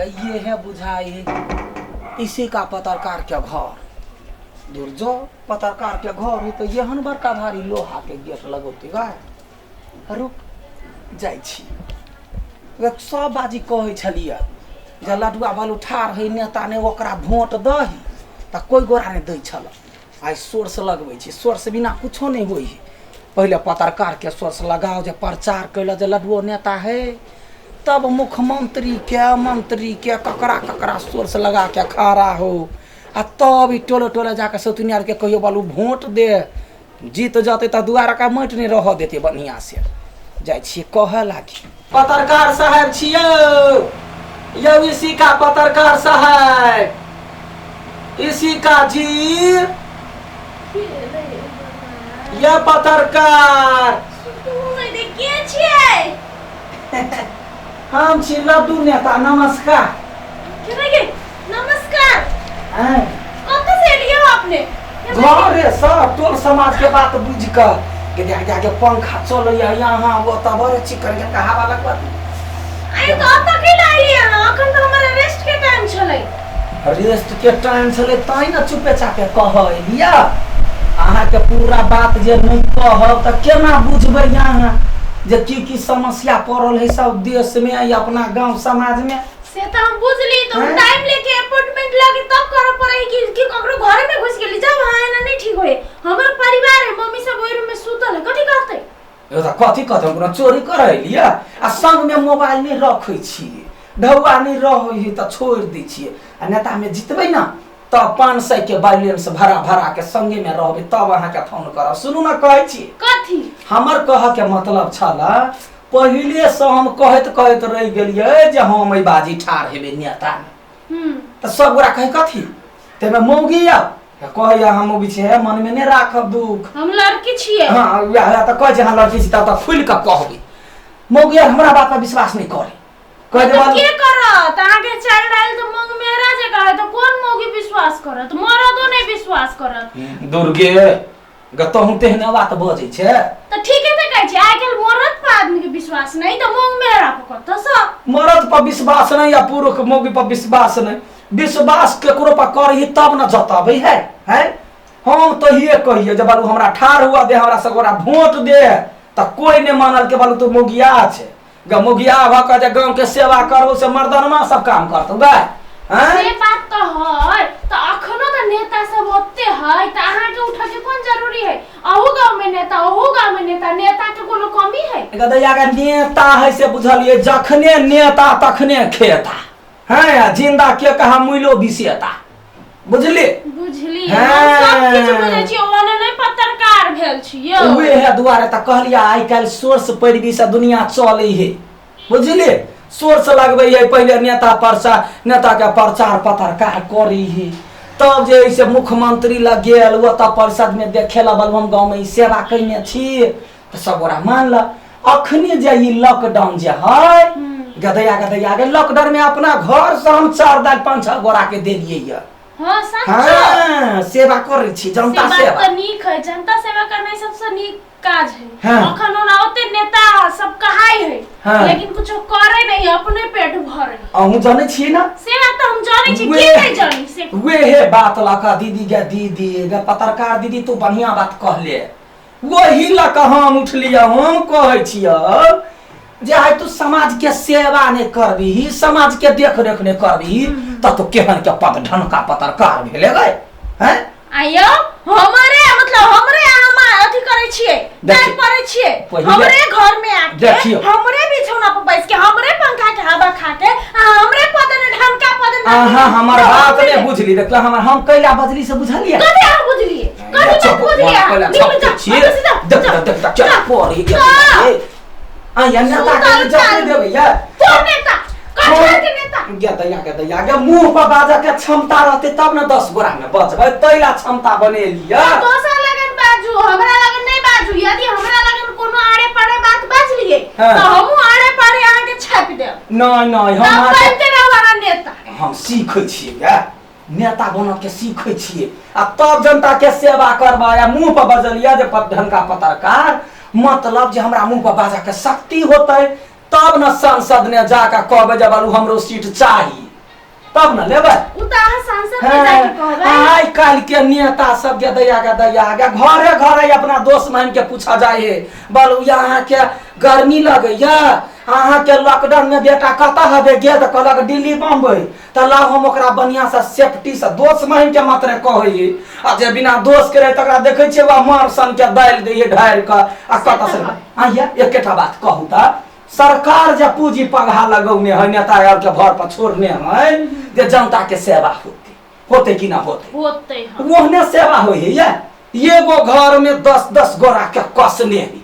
गे ये है बुझाई है इसी का पत्रकार के घर। दूर जो पत्रकार के घर है तो एहन बड़का भारी लोहा के गेट लगौते गा। रुक जाइ छी। एक सब बाजी कहै छलियै जे लडुआ बालू ठाढ़ है नेता ने ओकरा वोट दही तऽ कोइ गोरा नहि दै छल। आइ सोर्स लगबै छी, सोर्स बिना कुछो नहि होइ है। पहिले पत्रकार के सोर्स लगाओ जे प्रचार कैल जे लडुओ नेता है, तब मुख्यमंत्री के मंत्री के ककरा ककरा सोर्स लगा के खड़ा हो आ तब ई टोले टोले जाके सौतुनिया के कहियो बालू वोट दे, जीत जतै तऽ दुआरा का माटि नहि रहऽ देतै। बढ़िआँ से जाइ छियै कहऽ लागी। पत्रकार साहेब छियौ यौ, इसी का पत्रकार साहेब, इसी का जी ये पत्रकार। के छियै? हम छी लड्डू नेता। नमस्कार। नमस्कार। कतऽ से एलियै हो अपने? घरे सब टोल समाज के बात बुझ कऽ के देख देख के पंखा चलैया यहाँ ओतऽ बड़ चिकन के हवा लगबत। आइ तऽ ओतऽ के लाइए अहाँ? अखन तऽ हमर रेस्ट के टाइम छलै। रेस्ट के टाइम छलै तैं ने चुपे चापे कहऽ एलियै। अहाँके पूरा बात जे नहि कहब तऽ केना बुझबै अहाँ जे की की समस्या पड़ल है सब देश में या अपना गांव समाज में? से तऽ हम बुझली तऽ हम टाइम लेके अपॉइंटमेंट लगे तब करऽ पड़ै कि कि ककरो घरे में घुस गेली जब अहाँ एना नहीं ठीक होए। हमर परिवार है, मम्मी सब ओहि रूम में सुतल है, कथी कहतै? यो तऽ कथी कहतै, हम कोनो चोरी करै एलियै? आ संग में मोबाइल नहि रखै छियै, ढौआ नहि रहै है तऽ छोड़ि दै छियै। आ नेता में जितबै ने तब 500 के बैलेंस भरा भरा के संगे में रहबै, तब अहाँके फोन करब। सुनू ने कहै छी। कथी? हमर कहऽ के मतलब छल पहिले से हम कहैत कहैत रहि गेलियै जे हम एहि बाजी ठाढ़ हेबै नेता में। तऽ सब गोरा कहै कथी ताहिमे मौगी आब कहैया हम मौगी छियै, मनमे नहि राखब दुख, हम लड़की छियै। हाँ वएह तऽ कहै छै अहाँ लड़की छी तब तऽ खुलि कऽ कहबै। मौगी आर हमरा बात पर विश्वास नहि करै, कह देबा के करत? अहाँ के चारि डाल तऽ मौगी मेहरा जे कहै तऽ कोन मौगी विश्वास करत? मरदो नहि विश्वास करत। दुर्गे गतहु तेहने बात बजै छै। तऽ ठीके तऽ कहै छै, आइ काल्हि मरद पर आदमी के विश्वास नहि तऽ मौगी मेहरा पर कतऽ सँ? मरद पर विश्वास नहि या पुरुष मौगी पर विश्वास नहि। विश्वास केकरो पर करही तब न जतबै है। है हम तो ये कहिए जब बालू हमरा ठाढ़ हुआ दे, हमरा सब गोरा वोट दे, तऽ कोई नहि मानल के बालू तू मौगिया छै ग, मौगिया भऽ कऽ जे गाँव के सेवा करबो से मर्दनमा सब काम करतौ गै। हैं से बात तऽ है, तऽ अखनो तऽ नेता सब ओते है तऽ अहाँ के उठऽ के कोन जरूरी है? अहू गाँव में नेता, ओहू गाँव में नेता, नेता के कोनो कमी है? गदैया के नेता है से बुझलिए, जखने नेता तखने खेता हैं, आ जिंदा के कहा मुइलो बिसेता, बुझली? बुझली। हम सब किछु बुझै छी, ओने नहि पत्रकार भेल छी यौ। उहे दुआरे तऽ कहलियै आइ काल्हि सोर्स पैरवी से दुनिया चलै है, बुझली? सोर्स लगबै है पहिले नेता प्रचार, नेता के प्रचार पत्रकार करै है, तब जे है से मुख्यमंत्री लग गेल, ओतऽ परिषद में देखे ला बलु हम गाँव में ई सेवा कयने छी तऽ सब गोरा मानल। अखनी जे ई लॉकडाउन जे है गदैया गदैया गे, लॉकडाउन में अपना घर से हम 4 दालि 5-6 गोरा के देलियै ये। हाँ, सच्चो। हाँ, सेवा करै छी, जनता सेवा सेवा। तऽ नीक है, जनता सेवा करनाइ सबसे नीक काज है। हाँ। अखन ओना ओते नेता सब कहाई है, हाँ। लेकिन कुछो करे नहीं, अपने पेट भरे। अहूँ जानै छियै ना? से बात तऽ हम जानै छी, के नहीं जानी से। वेहे बात लऽ कऽ दीदी गे, दीदी गे पत्रकार दीदी तू बढ़िया बात कहले, वही लऽ कऽ हम उठलियै। हम कहै छियै जे आइ तू समाज के सेवा नहि करबिही, समाज के देख रेख नहि करबिही, तऽ तू केहन के पद ढनका पत्रकार भेले गए हैं? आयो हमरे मतलब हमरे हम अथी करै छियै, देखियौ, पैर पड़ै छियै, पहिले हमरे घर में आके देखियौ। हमरे बिछौना पर बैस के हमरे पंखा के हवा खा के आ हमरे पदन ढनका पदन। अहाँ हमर बात नहि बुझली। देखला हमर हम कैला बजली से बुझलियै? कथी अहाँ बुझलियै? कथी बात बुझलियै अहाँ? कैला निकलू, छप जाउ, छियै। ओतऽ से जाउ, देख जाउ, देख देख चल जाउ। पढ़ी के जाउ। आ या नेता के सुतल इज्जत नहि चल। देबै या कोन नेता? कटहर के नेता? गे दैया गे दैया गे, मुंह पर बाजऽ के क्षमता रहतै तब ने 10 गोरा में बचबै, तैला क्षमता बनेलियै। दोसर लगन बाजू, हमरा लगन नहि बाजू। यदि हमरा लगन कोनो आड़े पाड़े बात बाजलियै हाँ। तऽ हमहूँ आड़े पाड़े अहाँके छापि देब। नहि नहि, हम तब अहाँके बनिते रहू अहाँ नेता। हम सीखै छियै गे, नेता बनऽ के सीखै छियै आ तब जनता के सेवा करबै। आ मुंह पर बजलियै जे ढनका पत्रकार, मतलब जे हमरा मुंह पर बाजऽ के शक्ति होतै तब ने संसद ने जाके कहबै जे बालू हमरो सीट चाही। तब न लेबै। उ तऽ अहाँ सांसद के जाके कहबै। आइ काल्हि के नेता सब के दैया के दैया के घरे घरे अपना दोस्त महिम के पूछा जाय है, बोलू या अहाँके गर्मी लगैया, अहाँके लॉकडाउन में बेटा कतऽ हबे गेल? तऽ कहलक दिल्ली बम्बई। तऽ लाउ हम ओकरा बढ़िया से सेफ्टी से दोस्त महिम के मात्रे कहै है, आ जे बिना दोस्त के रहे तकरा देखै छियै वएह मार सन के दालि दैये ढारि कऽ आ कतऽ से आइया। एकेटा बात कहू तऽ सरकार जे पूंजी पगहा लगौने है, नेता आर के भर पर छोड़ने है जे जनता के सेवा होते, होते कि ना होते? होते। हाँ, ओहने सेवा होइ है या एगो घर में 10-10 गोरा के कसने है,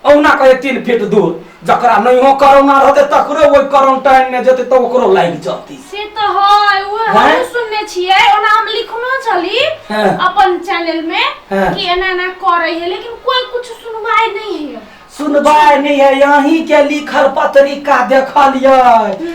औना कहे 3 फीट दूर, जकरा नहीं हो कोरोना रहते तकरो ओहि क्वारंटाइन में जेते तऽ ओकरो लागि जती। से तऽ है, ओ हैं? हमहूँ सुनने छियै, ओना हम लिखनो छली अपन चैनल में कि एना एना करै है, लेकिन कोई कुछ सुनवाई नहीं है। सुनवाई नहीं है। यहीं के लिखल पत्रिका देखलियै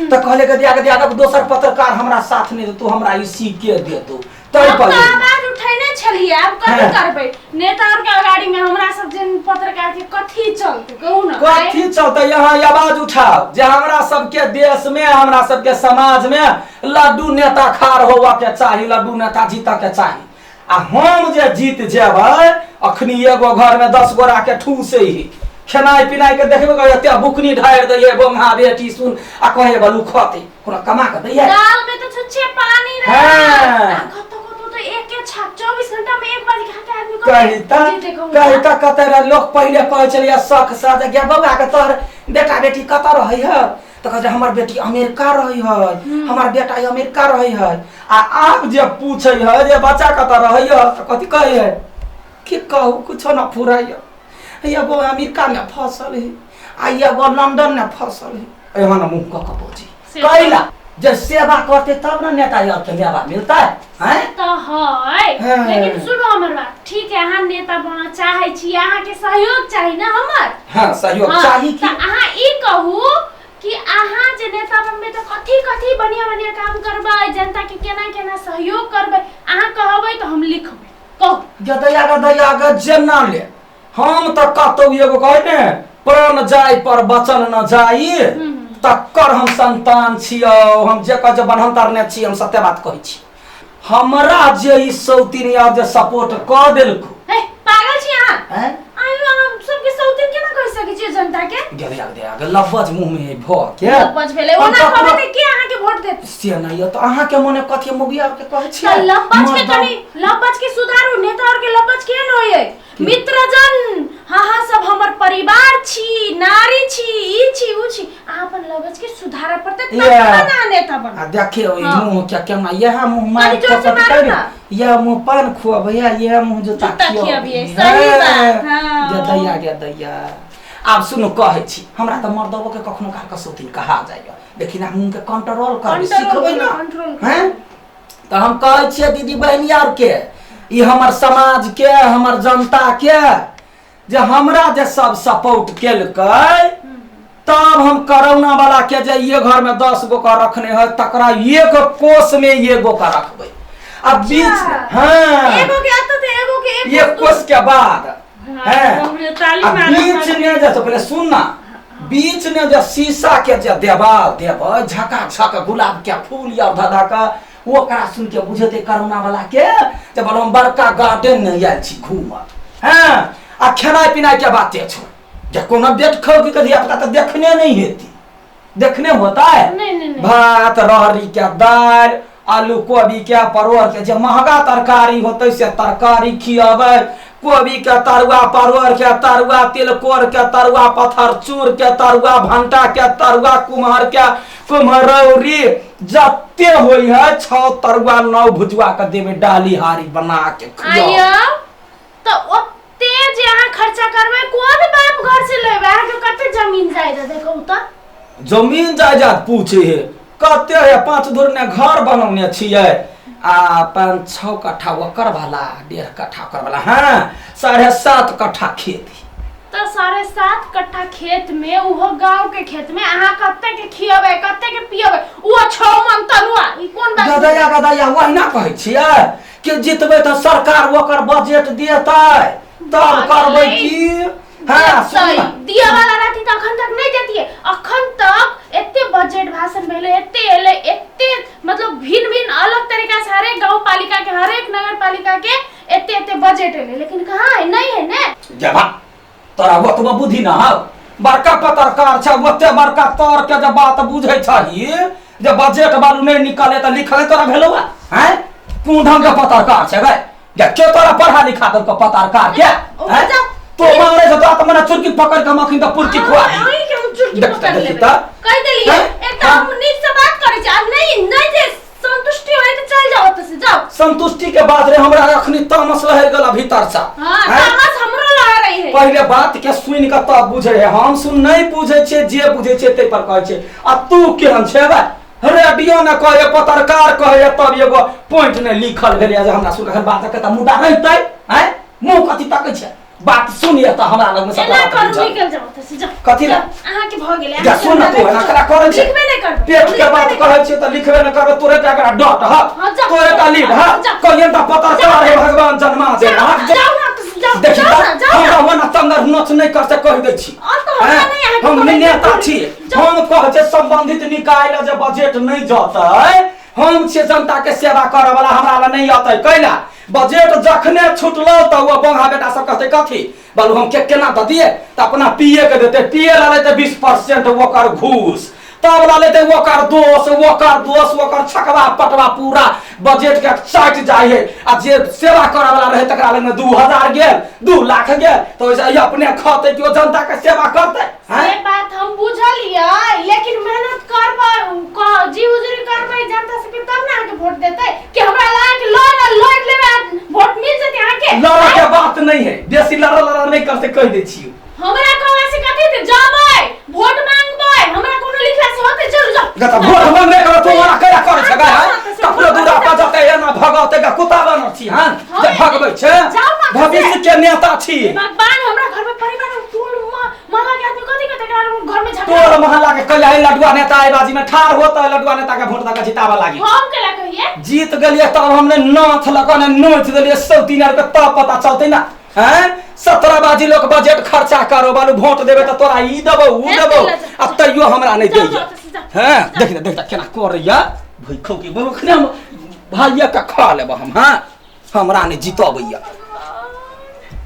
तऽ कहले के दिया के दिया के दोसर पत्रकार हमरा साथ नहीं दे, तू हमरा ई सी के दे दो तै हम पर। तऽ आवाज उठेने छलियै, आब कथी करबै? नेता और के अगाड़ी में हमरा सब जेन पत्रकार के कथी चलते, कहू ना? कथी चलते? यहाँ आवाज उठाओ जे हमरा सबके देश में, हमरा सबके समाज में लड्डू नेता खाड़ होवा के चाही, लड्डू नेता जीत के चाही। आ हम जे जीत जेबै, अखनी एगो घर में 10 गोरा के ठूसे ही खेनाइ पिनाइ के देखबे करै, एते बुकनी ढारि दैये बोंगा बेटी सुन, आ कहे बलू खते कोनो कमा के दैये। दाल में तो छुच्छे पानी रहे। आ कतो कतो तो एके छाक 24 घंटा में एक बार खा के आदमी कहिता कहिता कतऽ रह लोक पहिले कहै छलैया शख सँ जे गे बौआ के तोहर बेटा बेटी कतऽ रहै है, तऽ कहै छै हमर बेटी अमेरिका रहै है, हमर बेटा अमेरिका रहै है। आ आब जे पूछै है जे बच्चा कतऽ रहै है, तऽ कथी कहै है की कहू, कुछो न फुराइया, एगो अमेरिका में फसल है आ एगो लंदन में फसल है, एहन मुँह कऽ कऽ बजै कैला जे सेवा करते तब ना नेता यार के मेवा मिलता है, हैं? तऽ है, लेकिन सुनू हमर बात, ठीक है अहाँ नेता बनऽ चाहै छी, अहाँके सहयोग चाही ना हमर? हाँ, सहयोग चाही की। तऽ अहाँ ई कहू कि अहाँ जे नेता बनबै तऽ कथी कथी बढ़िया बढ़िया काम करबै, जनता के केना केना सहयोग करबै? अहाँ कहबै तऽ हम लिखबै, कहू। गदैया गदैया ग जेना ले हम तऽ कतौ एगो कहै ने प्राण जाय पर वचन न जाई, तकर हम संतान छियौ। हम जे कह जे बन्हन तरने छी, हम सत्य बात कहै छी। हमरा जे ई सौतीन यार जे सपोर्ट कऽ देलकौ। हे पागल छी अहाँ? हैं? आयो हम सबके सौतीन केना कहि सकै छियै जनता के? गदैया गदैया ग लब्बज मुँह में भऽ के लपज भेलै, हम ओना ककरो- कहबै तऽ के अहाँके वोट देत? से नहि यऽ तऽ अहाँके मने कथी मुगिया के कहै छियै? तऽ लपज के मर्दा- कनि लपज के सुधारू। नेता और के लपज केहन होइए? मित्रजन, अहाँ सब हमर परिवार छी, नारी छी, ई छी ऊ छी। अहाँ अपन लवज के सुधारऽ पड़तै तखन अहाँ नेता बनब। आ देखियौ ई मुँह के केना इएह मुँह कनि मारि जोर से कऽ मारू ना। यह मुँह पान खुअबैया, यह मुँह जूता जूता खियबियै, सही बात, हाँ। गे दैया गे दैया, आब सुनू कहै छी, हमरा तऽ मर्दबो के कखनो काल के सौतीन कहा जाइए, लेकिन आब मुँह के कंट्रोल करबै, कंट्रोल सिखबै ना, कंट्रोल करू। हैं? तऽ हम कहै छियै दीदी बहिनी आरके, ई हमर समाज के, हमर जनता के, जे हमरा जे सब सपोर्ट केलकै तब हम करोना वाला के जे ये घर में 10 गो का रखने है तकरा एक कोस में एगो का रखबै। आ बीच हाँ एगो के आता तऽ एगो के एक एक कोस के बाद हाँ, हैं हमरे ताली आ मारऽ बीच में जे पहले सुन ना, बीच में जे शीशा के जे देवाल देबै, झका झक गुलाब के फूल या धधा का, ओकरा सुन के बुझेतै करोना वाला के जे बोलो हम बड़का गार्डन में आयल छी घूमऽ। हाँ, आ खेनाइ पिनाइ के बाते छौ जे कोनो बेट खौ के धिया पुता तऽ देखने नहीं हेती, देखने होता है? नहीं, नहीं, नहीं। भात रहरी के दालि, आलू कोबी के परोड़ के जे महंगा तरकारी होतै से तरकारी खियबै, कोबी के तरुआ, परोड़ के तरुआ, तिलकोर के तरुआ, पत्थरचूर के तरुआ, भंटा के तरुआ, कुम्हर के कुम्हरौरी, जते होइ है 6 तरुआ 9 भुजुआ के देबै डाली हारी बना के खियाउ। आइयो तऽ ओते जे अहाँ खर्चा करबै कोन बाप घर से लेबै? अहाँके कते जमीन जायदाद है कहू तऽ? जमीन जायदाद पूछे है कते है, 5 धुर ने घर बनौने छियै आ 5-6 कट्ठा ओकर वाला, 1.5 कट्ठा ओकर वाला, हाँ 7.5 कट्ठा खेत। तऽ 7.5 कट्ठा खेत में, उहो गांव के खेत में अहाँ कते के खियबै कते के पियबै? उहो 6 मन तरुआ, ई कोन बात? गदैया गदैया ओहिना कहै छियै कि जितबै तऽ सरकार ओकर बजट देतै तब करबै की? हाँ, सुन ना। दिया वाला रहती तऽ अखन तक नहीं देतियै। अखन तक एते बजट भाषण भेलै, एते एलै, एते मतलब भीड़ बजट एलै, लेकिन कहाँ है, नहीं है ने। जबा तोरा ओतबो बुद्धि न हौ, बड़का पत्रकार छै, ओते बड़का तोर के जब बात बुझै छही जे बजट बालू नहि निकले तऽ लिखले तोरा भेलौ हैं? कोन ढंग के पत्रकार छै गै? जे के तोरा पढ़ा लिखा देलकौ पत्रकार के? ओ हैं? जाओ। तो मारे से तोरा तऽ मने चुरकी पकड़ के हम अखन तऽ पुरकी खुआ दी। अहीं के हम चुटकी देख- पकड़ देखी लेबै। तऽ। कहि देलियै, हैं? एक तऽ हम नीक से बात करै छी आ नहीं नहीं जे संतुष्टि होय तऽ चल जाओ ओतऽ से जाओ। संतुष्टि के बाद रे हमरा अखनी तामस लहर गेल भीतर से। हाँ, हैं? तामस हमरो लहर रही है। पहिले बात के सुनि कऽ तब बुझै है, हम सुन नहि बुझै छियै, जे बुझै छियै ताहि पर कहै छियै। आ तू केहन छै बे? रेडियो ने कहै, पत्रकार कहै, तब एगो पॉइंट नहि लिखल भेलै जे हमरा सुन कऽ बात के तऽ मुद्दा रहितै। हैं, मुँह कथी तकै छै? बात सुनिए तऽ हमरा लग में एना सबटा बात करू, बुझल। निकल जाओ ओतऽ से जाओ। कथी ला? जाओ, अहाँके भऽ गेलै। जा अहाँके सुन न, तू एना करा करै छै। लिखबे नहि करबै। पेट के लिखबे बात नहि कहै छियै तऽ लिखबे नहि करबै। तोरे टा एकरा डट ह, हाँ, जा। तोरे टा लीड ह। जा। कहियन तऽ पत्रकार हे भगवान जन्मा दे। जाओ, जाओ ना ओतऽ से, जाओ, देखी जाओ ना, तऽ जाओ ना। हमरा ओना तंगर नोच नहि कर से कहि दै छी। और तऽ हमरा हैं? नहि अहाँके हम कहै नेता छी। छी। जाओ। हम कहै छै संबंधित निकाय लए जे बजट नहि जतै, हम छियै जनता के सेवा करऽ वाला, हमरा लए नहि अतै कैला? बजट जखने छुटलो तऽ ओ बंगा बेटा सब कहतै कथी बालू हम के केना दऽ दिए, तऽ अपना पीए के देतै, पीए ला लेतै 20% ओकर घूस, तब ला लेतै ओकर दोष, ओकर दोष, ओकर छकवा पटवा पूरा बजट के चाटि जाइ है। आ जे सेवा करऽ वाला रहै तकरा लग 2000 गेल, 2 लाख गेल, तऽ ओहिसँ ई अपने खतै कि ओ जनता के सेवा करतै? से हैं? बात हम बुझलियै, लेकिन मेहनत करबै, जी हुजूरी करबै जनता सबके, तब ने अहाँके वोट देतै। कि हमरा लगा के लड़ लड़ लेबै आ वोट मिल जेतै अहाँके? लड़ऽ के बात नहीं है, बेसी लड़ऽ लड़ऽ नहीं करते कहि दै छियौ। हमरा कहला से कथी हेतै? जेबै वोट मांगबै, हमरा कोनो लिखला से होतै? चलू जाउ। गता भोट मांगने कर तू ओना कया करै छै गै? ककरो दूरा पर जतै एना भगतै गे, कुत्ता बनल छी हन जे भगबै छै? जाउ ना। भविष्य के नेता छी। भगवान, हमरा घर में परिवार में टोल मोहल्ला के आदमी कथी कहते? घर में झगड़ा। टोल मोहल्ला के कहिया है लडुआ नेता एहि बाजी में ठाढ़ होता, लडुआ नेता के वोट दऽ के जिताबऽ लागी। हम केला कहिए? जीत गेलियै तब हमने नाथ लऽ कऽ ने नोचि देलियै सौतीन आर के, तब पता चलतै ना। हैं, 17 बाजी लोग बजट खर्चा करो बालू, वोट देबे तऽ तोरा ई देबौ ऊ हे, देबौ, चल, चल, आ तैयो हमरा नहि जाउ, दैया। जाउ, जाउ, हैं, देख देख देख केना करैया भैखौ के, अखने हम भाइये के खा लेब हम। हाँ, हमरा नहि जितबैया।